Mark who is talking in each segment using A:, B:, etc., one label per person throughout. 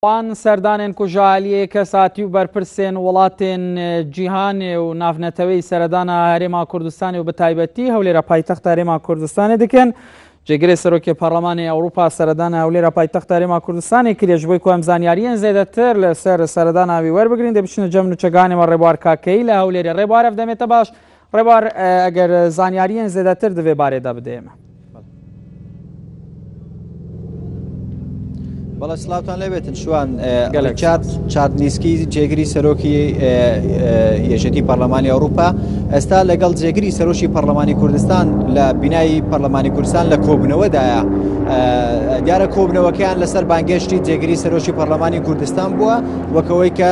A: Wan serdanên ku ji aliyê kesatî û berpirsên welatên cîhanê û navneteweyî seredana Herêma Kurdistanê û bi taybetî Hewlêra paytexta Herêma Kurdistanê dikin. Cêgirê Serokê Parlemanê Ewropa seredana Hewlêra paytexta Herêma Kurdistanê kiriye. Ji bo ku em zanyariyên zêdetir li ser seredana wî werbigirin dê biçine cem nûçegihanê me Rêbar Kakeyî li Hewlêrê. Rêbar ev demê te baş. Rêbar eger zanyariyên zêdetir di vê barê de bidê me.
B: بەڵێ سلااوان لێبێتن شوان ڕیچارد چارنیسکی جێگری سەرۆکی یەکێتی پەرلەمانی ئەوروپا ئێستا لەگەڵ جێگری سەرۆکی پەرلەمانی کوردستان لە بینای پەرلەمانی کوردستان لە کۆبنەوەدایە دیارە کۆبنەوەکەیان لەسەر بانگێشتی جێگری سەرۆکی پەرلەمانی کوردستان بووە وەکەوەی کە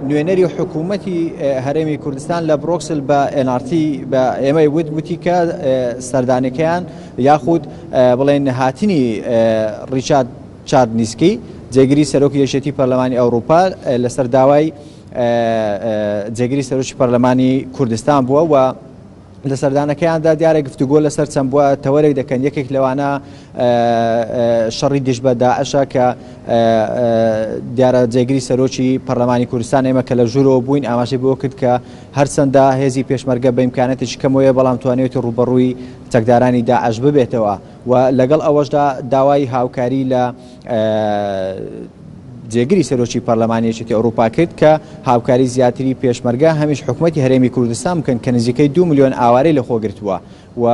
B: نوێنەری حکوومەتی هەرێمی کوردستان لە برۆکسل بە NRT بە ئێمەی وت وتی کە سەردانەکەیان یاخود بڵێن هاتنی ڕیچارد چارنیسکی جێگری سەرۆکی یەکێتی پەرلەمانی ئەوروپا لەسەر داوای جێگری سەرۆکی پەرلەمانی کوردستان بووە و لە سەردانەکەیاندا دیارە گفتوگۆ لەسەر چەند بووە تەوەرێک دەکەن یەکێک لەوانە شەڕی دژ بە داعشە کە دیارە جێگری سەرۆکی پەرلەمانی کوردستان ئێمە کە لە ژوورەوە بووین ئاماژەی بۆ کرد کە هەرچەندە هێزی پێشمەرگە بە ئیمکاناتێکی کەمەوەیە بەڵام توانیوێتی ڕووبەڕووی چەکدارانی داعش ببێتەوە و لەگەڵ ئەوەشدا داوای هاوکاری لە جێگری سەرۆکی پەرلەمانی یەکێتی ئەوروپا کرد کە هاوکاری زیاتری پێشمەرگە هەمیش حکومەتی هەرێمی کوردستان بکەن کە نزیکەی 2 ملیۆن ئاوارەی لەخۆ گرتووە و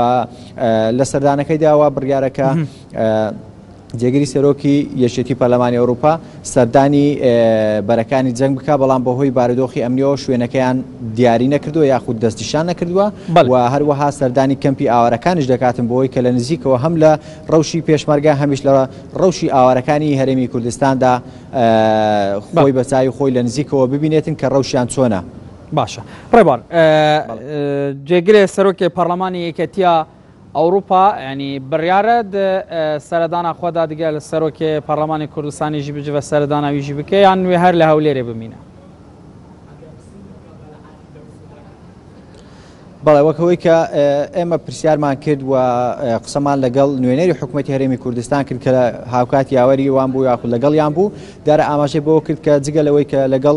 B: لە سەردانەکەیدا وا بڕیارە کە جێگری سەرۆکی یەکێتی پەرلەمانی ئەوروپا سەردانی بەرەکانی جەنگ بکە بەڵام بەهۆی بارودۆخی ئەمنیەوە شوێنەکەیان دیاری نەکردووە یاخود دەستنیشان نەکردووە و هەروەها سەردانی کەمپی ئاوارەکانیش دەکاتن بۆی کە لە نزیکەوە هەم لە ڕەوشی پێشمەرگە هەمیش لە ڕەوشی ئاوارەکانی هەرێمی کوردستاندا خۆی بە چاوی خۆی لە نزیکەوە ببینێتن کە ڕەوشیان چۆنە.
A: باشە ڕێبوار جێگرێ سەرۆکێ پەڕلەمانی یەکێتیا ئەوروپا یانی بڕیارە د سەردانا خوەدا دگەل سەرۆکێ پەڕلەمانی کوردستانی ژی بجڤە سەردانا وی ژی بکێ یان وێ هەر لە هەولێرێ بمینە؟
B: بەڵێ وەک ئەوەی کە ئێمە پرسیارمان کرد و قسەمان لەگەڵ نوێنەری حکوومەتی هەرێمی کوردستان کرد کە هاوکات یاوەری وان بوو یاخود لەگەڵیان بوو دارە ئاماژەی بۆ کرد کە جگە لەوەی کە لەگەڵ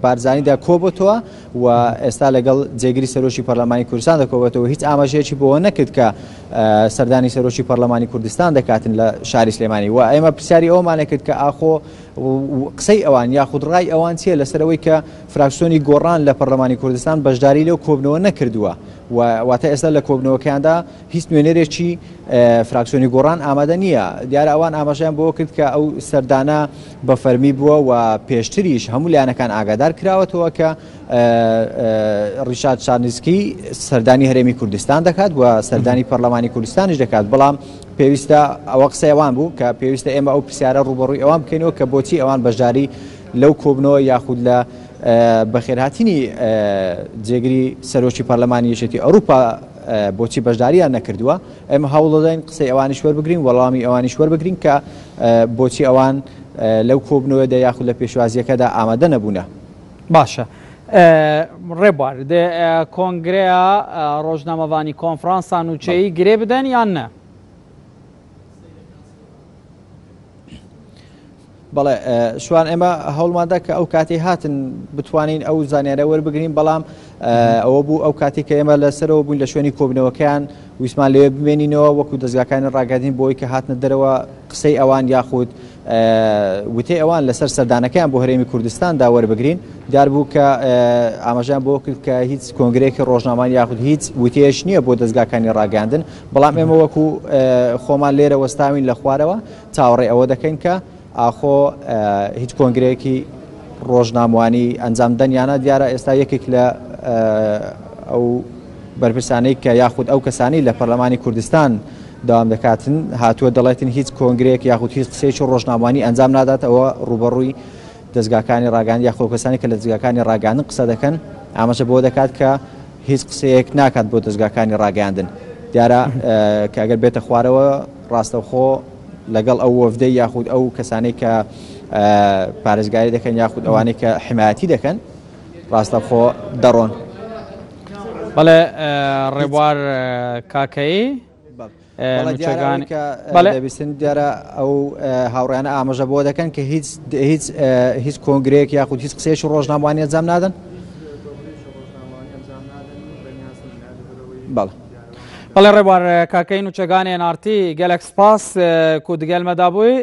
B: بارزانیدا کۆبتەوە و ئێستا لەگەڵ جێگری سەرۆکی پەرلەمانی کوردستان دەکۆبێتەوە هیچ ئاماژەیەکی بۆ نەکرد کە سەردانی سەرۆکی پەرلەمانی کوردستان دەکاتن لە شاری سلێمانی و ئێمە پرسیاری ئەومانە کرد کە ئاخۆ قسەی ئەوان یاخود ڕای ئەوان چییە لەسەرەوەی کە فراکسیۆنی گۆڕان لە پەرلەمانی کوردستان بەشداری لەو کۆبنەوە نەکردووە و واتە ئێستا لە کۆبنەوەکەیاندا هیچ نوێنەرێکی فراکسیۆنی گۆڕان ئامادە نییە. دیارە ئەوان ئاماژەیان بەوە کرد کە ئەو سەردانە بە فەرمی بووە و پێشتریش هەموو لایەنەکان ئاگادار کراوەتەوە کە ڕیشاد چارنیسکی سەردانی هەرێمی کوردستان دەکات و سەردانی پەرلەمانی کوردستانیش دەکات، بەڵام پێویستە ئەوە قسەی ئەوان بوو کە پێویستە ئێمە ئەو پرسیارە ڕووبەڕووی ئەوان بکەینەوە کە بۆچی ئەوان بەشداری لەو کۆبنەوە یاخود لە بەخێرهاتنی جێگری سەرۆکی پەرلەمانی یەکێتی ئەوروپا بۆچی بەشداریان نەکردووە ئێمە هەوڵدەدەین قسەی ئەوانیش وەربگرین وەڵامی ئەوانیش وەربگرین کە بۆچی ئەوان لەو کۆبنەوەدا یاخود لە پێشوازیەکەدا ئامادە نەبوونە.
A: باشە ڕێبوار دێ کۆنگرەیە ڕۆژنامەڤانی کۆنفرانسا نوچەیی گرێ بدەن یان نە؟
B: بەڵێ شوان ئێمە هەوڵماندا کە ئەو کاتی هاتن بتوانین ئەو زانیارە وەربگرین بەڵام ئەوە بوو ئەو کاتی کە ئێمە لەسەرەوە بووین لە شوێنی کۆبنەوەکەیان ویسمان لێ بمێنینەوە وەکو دەستگاکانی ڕاگەدین بۆی کە هاتنە دەرەوە قسەی ئەوان یاخود وتەی ئەوان لەسەر سەردانەکەیان بۆ هەرێمی کوردستاندا وەربگرین دیار بوو کە ئاماژیان بۆ کرد کە هیچ کۆنگرێکی ڕۆژنامان یاخود هیچ وتەیەش نییە بۆ دەستگاکانی ڕاگەاندن بەڵام ئێمە وەکو خۆمان لێرە وەستاوین لە خوارەوە چاوەڕێی ئەوە دەکەین کە ئاخۆ هیچ کۆنگرەیەکی ڕۆژناموانی ئەنجام دەن یانە دیارە ئێستا یەکێک لە ئەو بەرپرسانەی کە یاخود ئەو کەسانی لە پەرلەمانی کوردستان داوام دەکاتن هاتووە دەڵێتن هیچ کۆنگرەیەک یاخود هیچ قسەیەکی ڕۆژناموانی ئەنجام نادات ئەوە ڕوبەڕووی دەزگاکانی ڕاگەیاند یاخود کەسانی کە لە دەزگاکانی ڕاگەیاندن قسە دەکەن ئاماژە بەوە دەکات کە هیچ قسەیەک ناکات بۆ دەزگاکانی ڕاگەیاندن دیارە کە ئەگەر بێتە خوارەوە ڕاستەوخۆ لەگەڵ ئەو وەفدەی یاخود ئەو کەسانەی کە پارێزگاری دەکەن یاخود ئەوانەی کە حمایەتی دەکەن ڕاستەخۆ دەڕۆن.
A: بەڵێ ڕێبوار کاکەیی.
B: نوچەگانی دەبیستن دیارە ئەو هاوڕیانە ئاماژە بۆ دەکەن کە هیچ هیچ هیچ کۆنگرەیەک یاخود هیچ قسەیەکی ڕۆژنامەوانی ئەنجام نادەن.
A: بەڵێ. بەڵێ ڕێبوار کاکەی نوچەگانی NRT گەلەک سپاس کو دگەل مەدا بووی.